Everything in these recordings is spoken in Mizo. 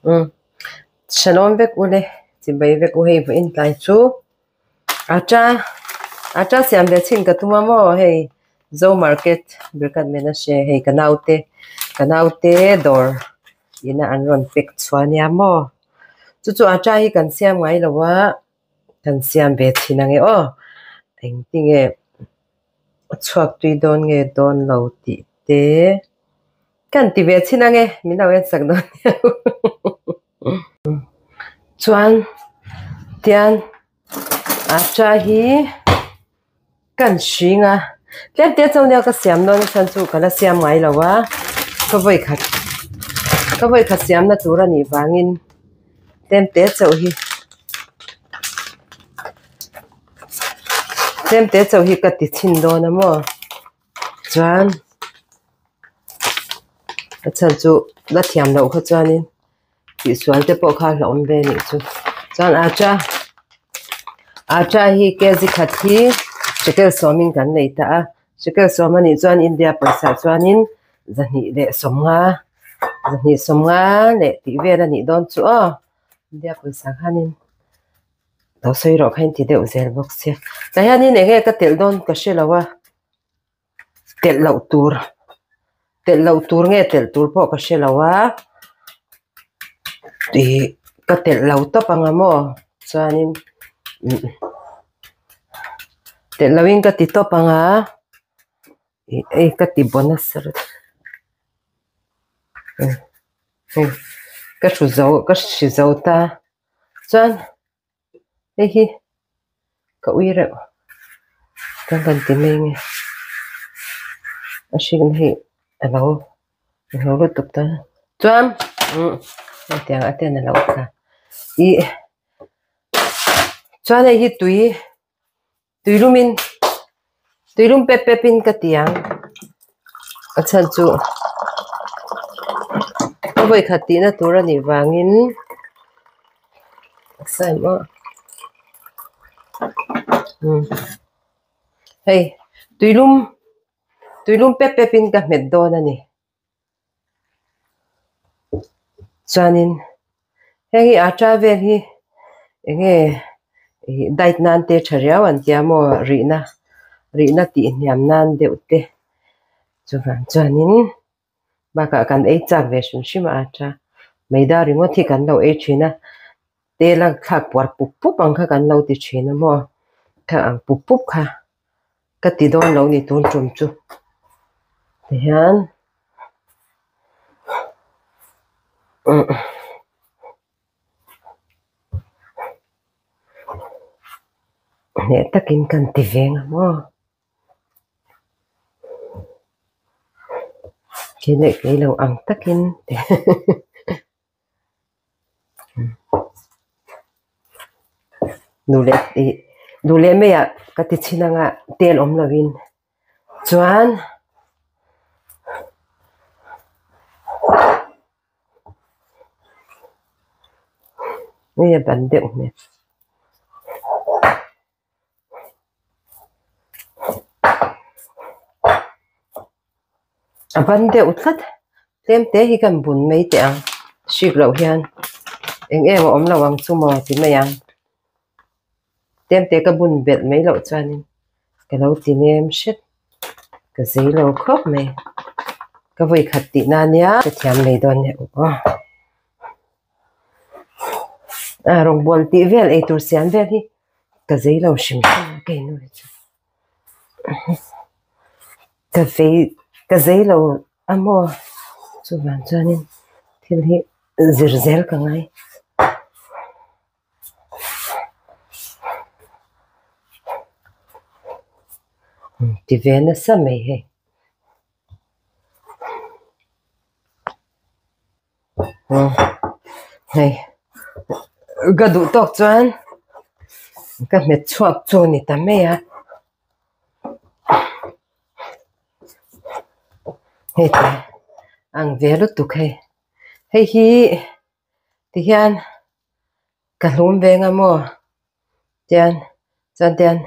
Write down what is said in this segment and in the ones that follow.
Umm Shalom vek u le chibai vek u hei vawiin tlai chu atta atta siam ve chhin ka tum a maw hei zo market birkat menashe hei ka naute ka naute dawr ina an rawn pack chhuah ania maw chu chu atta hi kan siam ngai lo a kan siam ve thin ang e aw engtinge a chhuak tui dawn nge dawn lo tih te kan ti ve chhin ang e min lo en sak dawn nia chuan tian atta hi kan hring a tlem te chu nia ka siam dawn a chhan chu ka la siam ngai lo a ka vawi khat ka vawi khat siam na tur a nih vangin tlem te chauh hi tlem te chauh hi ka ti chhin dawn a maw chuan a chhan chu la thiam loh kha chuanin tihsual te pawh kha a hlauhawm ve anih chu chuan atta atta hi kg khat hi shekel sawmin kan nei ta a shekel sawm anih chuan India pawisa chuanin zahnih leh sawmnga zahnih sawmnga leh tih vel anih dawn chu aw India pawisa khanin lo sawi rawh kha in ti deuh zel bawk sia tah hianin eng nge ka telh dawn ka hre lo a. Telh loh tur telh loh tur nge telh tur pawh ka hre lo a ih ka telh lo tawp ang a maw chuanin telh lohin ka ti tawp ang a ih hei ka ti baw nasa hei ka hru zo ka hri zo ta chuan. Hei hi ka ui reuh kan rawn ti mai nge a hring hi a lo a lo lutuk ta chuan umm hetiang a ten a lo tla ih chuan hei hi tui tui lumin tui lum pep pep in ka ti ang a chhan chu ka vawikhat tihna tur a nih vangin hei tui lum tui lum pep pep in ka hmet dawn a ni. Chuanin heng hi atta vel hi eng nge ih diet nan te tha riau an tia maw rihna rihna tih hniam nan deuh te chuvang chuanin bakah kan ei chak ve hrim hrim a atta maida ringawt hi kan lo ei thin a tel a thlak puar pup pup ang kha kan lo ti thin a maw kha ang pup pup kha. Ka ti dawn lo ni tun tum chu tihian hneh takin kan ti veng a maw kei leh kei lo ang takin Duh leh ih duh leh mai ah ka ti chhin anga tel awm lo in chuan hei a ban deuh hmel. A ban deuh tlat tlem te hi kan bun mai teh ang hrik loh hian eng em a awm lo ang chu maw ti mai ang tlem te ka bun belh mai loh chuanin ka lo ti nem hrep ka zei lo khawp mai ka vawi khat tih na nia ka thiam lei dawn nia aw a rawngbawl tih vel eitur siam vel hi ka zei lo hrim hrim a kei nu hi chu ka vei ka zei lo a maw chuvang chuanin thil hi zir zel ka ngai ti ve nasa mai hei. Hei ka duh tawk chuan ka hmet chhuak chu a ni ta mai a hei te ang ve lutuk hei hei hi tihian ka hlum ve nga maw tian chuan tian.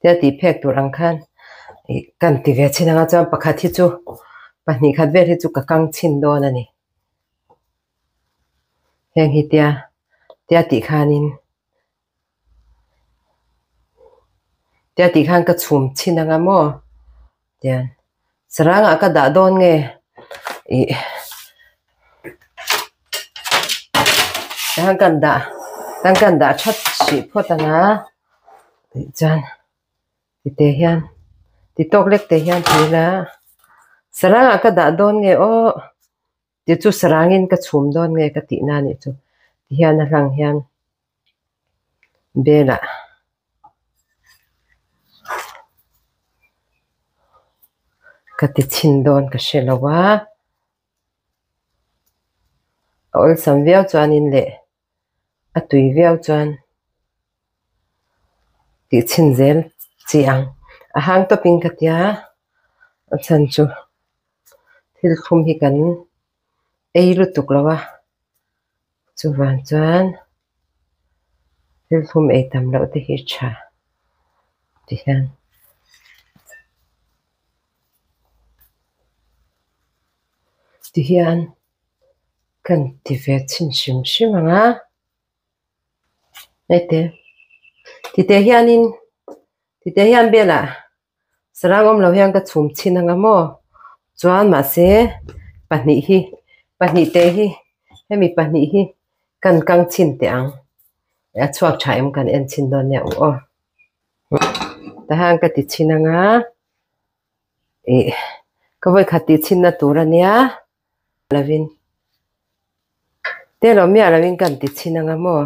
Tia tih phek tur ang khan ih kan ti ve chhin anga chuan pakhat hi chu pahnih khat vel hi chu ka kang chhin dawn a ni. Heng hi tia tia tih khanin tia tih khan ka chhum chhin anga maw tian sarangah ka dah dawn nge ih tiang kan dah tiang kan dah that hrih phawt anga tih chuan tite hian ti tawk lek te hian ti ila sarangah ka dah dawn nge aw. Ti chu sarangin ka chhum dawn nge ka tih na nih chu ti hian a hlang hian belah ka ti chhin dawn ka hre lo a a awlsam viau chuanin leh a tui viau chuan tih chhin zel chi ang a hang tawpin ka tia a chhan chu. Thil thlum hi kan ei lutuk lo a, chuvang chuan thil thlum ei tam loh te hi tha ti hian ti hian kan ti ve chhin hrim hrim ang a, hete tite hianin tite hian velah. Sarang awm lo hian ka chhum chhin anga maw chuan mahse pahnih hi pahnih te hi hemi pahnih hi kan kang chhin teh ang a chhuak tha em kan en chhin dawn nia u aw tahan ka ti chhin anga ih ka vawikhat tih chhin na tur ania lovin te lo miah lovin kan ti chhin anga maw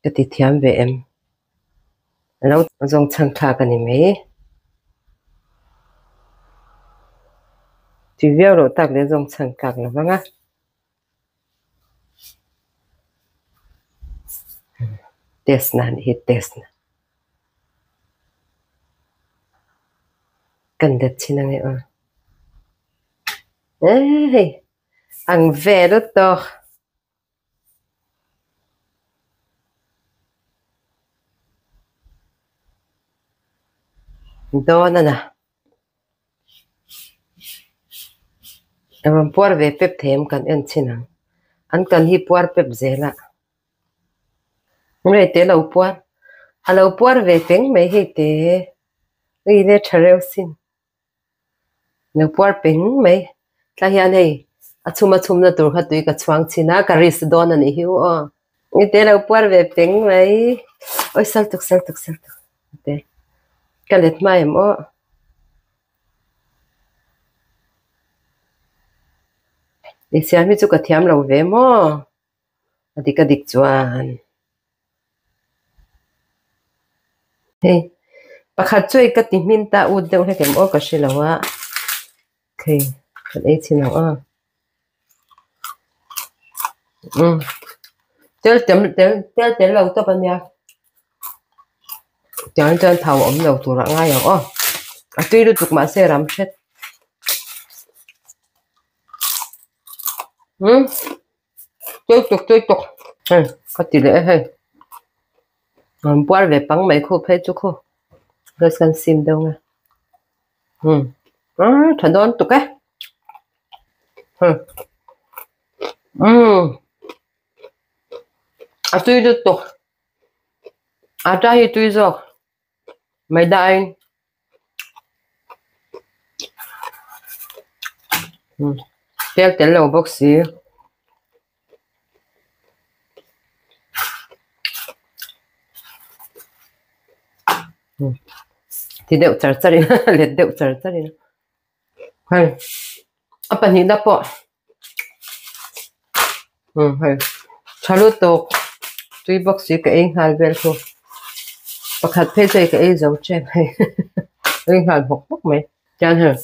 ka ti thiam ve em lo zawng chhan thlak a ni mai ti viau loh tak leh zawng chhan tlak lo vang a test na anih hi test na kan let chhin ange aw hei ang ve lutuk. Dawn a na. A rawn puar ve pep thei em kan en chhin ang. An kan hi puar pep zel a. Hei te lo puar. A lo puar ve teng mai hei te. Hei le tha reuh sin. Lo puar peng mai. Tlai hian hei a chhum a chhumna tur kha tui ka chhuang chhin a, ka risk dawn a nih hi u aw. Hei te lo puar ve peng mai. Awi sal tuk sal tuk sal tuk te ka let hma em aw. Ei siam hi chu ka thiam lo ve maw. A dik a dik chuan. Hei pakhat chu hei ka ti hmin ta ut deuh hlek em aw ka hre lo a hei kan ei chhin ang aw umm tel tel tel tel tel lo tawp a nia tiang chuan thau a awm lo tur ah ngai ang aw a tui lutuk mahse ram hret umm. Tui tuk tui tuk hei ka ti leh e hei rawn puar ve pang mai khu phei chu khu gas kan sim deuh nge umm aaa tha dawn tuk e hei umm a tui lutuk atta hi tui zawk maida aiin tel tel lo bawk si ti deuh char char in let deuh char char in hei a pahnihna pawh hei tha lutuk tui bawk si ka ei nghal vel chu pakhat phei chu hei ka ei zo ṭep hei ei nghal bawk bawk mai chuan hei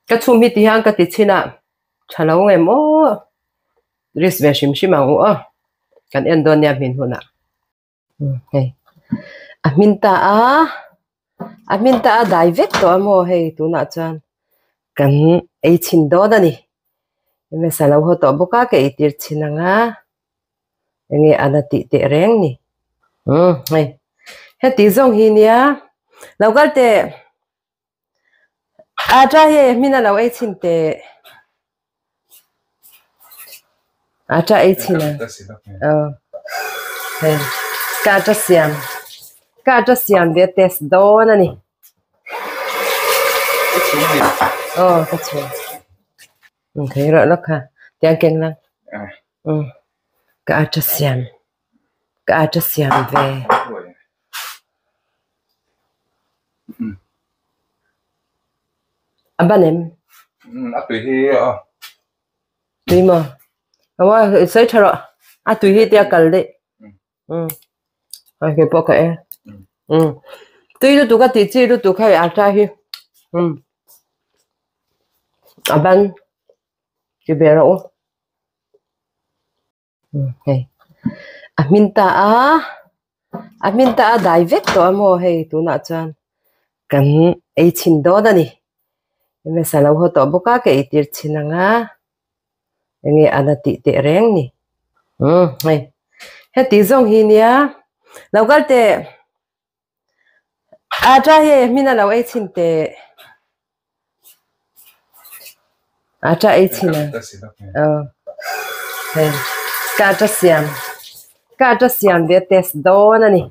ka chhum hi ti hian ka ti chhin a tha lo nge maw risk ve hrim hrim ang u aw kan en dawn nia hmin hunah. Hei a hmin ta a a hmin ta a dai vek tawh a maw hei tunah chuan kan ei chhin dawn a ni hmasa lo haw tawh bawk a ka ei tir chhin ang a enge a la tih teh reng ni umm hei heti zawng hi nia lo kal teh a tah hi hmin a lo ei chhin teh. Aṭa ei chhin a. Aw. Hei. Ka aṭa siam. Ka aṭa siam ve test dawn a ni. Aw ka chhung. Um thei rawh lawk kha. Tiang keng lang. Um. Ka aṭa siam. Ka aṭa siam ve. A ban em? A tui hi a. Tui maw? Awa sawi tha rawh. A tui hi tia kal daih. Um. A ke pawh ka e. Um. Tui lutuk a tih chi lutuk hei aṭa hi. Um. A ban ti ve rawh u. Hei a hmin ta a a hmin ta a dai vek tawh a maw hei tunah chuan kan ei chhin dawn a ni hmasa lo haw tawh bawk a ka ei tir chhin ang a enge a la tih teh reng ni umm hei heti zawng hi nia lo kal teh aṭa hi hei hmin a lo ei chhin teh aṭa ei chhin a aw hei ka aṭa siam ka aṭa siam ve test dawn a ni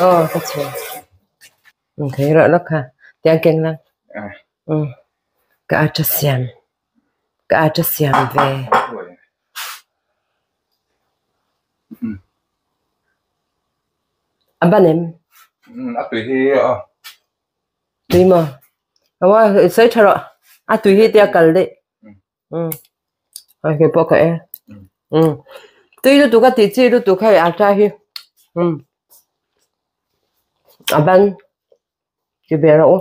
aw ka chhung thei rawh lawk kha tiang keng lang um ka aṭa siam ka aṭa siam ve. A ban em? A tui hi a. Tui maw? Awa sawi tha rawh. A tui hi tia kal daih. Um. A ke pawh ka e. Um. Tui lutuk a tih chi lutuk hei aṭa hi. Um. A ban ti ve rawh u.